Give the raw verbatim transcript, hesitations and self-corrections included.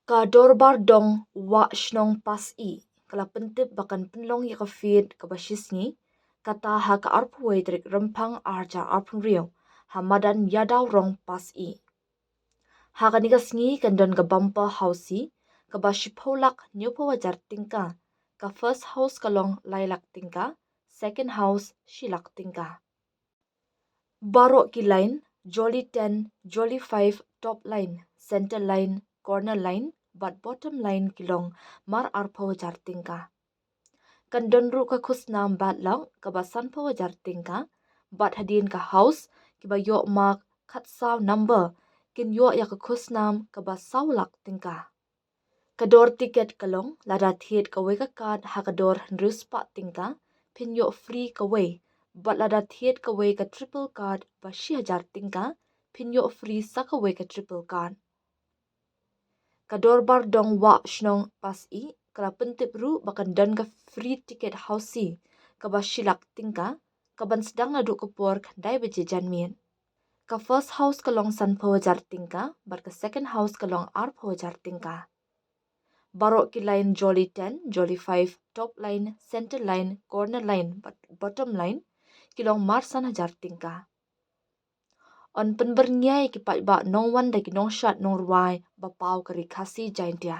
Ka Dorbar Dong Wah Shnong Pass I ka la pyntip ba kan pynlong ïa ka fete kaba shisngi, kata ha ka arphew wei tarik Rymphang ar hajar arphew hynriew, ha madan Ïadawrong Pass I. Ha kane ka sngi kan don ka bumper housie kaba shiphew lak hynñiewphew hajar tyngka, ka first house ka long lai lak tyngka, second house shi lak tyngka. Baroh ki line, Jolly ten, Jolly five, Top Line, Center Line, Corner Line bad Bottom Line ki long mar arphew hajar tyngka. Kan don ruh ka khusnam bad lak kaba sanphew hajar tyngka, bad hadien ka house kiba ïoh mark khatsaw number kin ïoh ïa ka khusnam kaba saw lak tyngka. Ka dor tiket ka long, lada thied kawei ka card ha ka dor hynriew spah tyngka, phin ïoh free kawei, bad lada thied kawei ka triple card ba shi hajar tyngka, phin ïoh free sa kawei ka triple card. Ka Dorbar Dong Wah Shnong Pass I ka la pyntip ruh ba kan don ka free ticket housie kaba shi lak tyngka, kaban sdang naduh ka por khyndai baje janmiet. Ka first house ka long sanphew hajar tyngka, bad ka second house ka long arphew hajar tyngka. Baroh ki line Jolly ten, Jolly five, Top Line, Center Line, Corner Line bad Bottom Line ki long mar san hajar tyngka. Yn pynbyrngia ïa ki paidbah nongwan da ki nongshad nongrwai ba paw ka Ri Khasi Jaintia.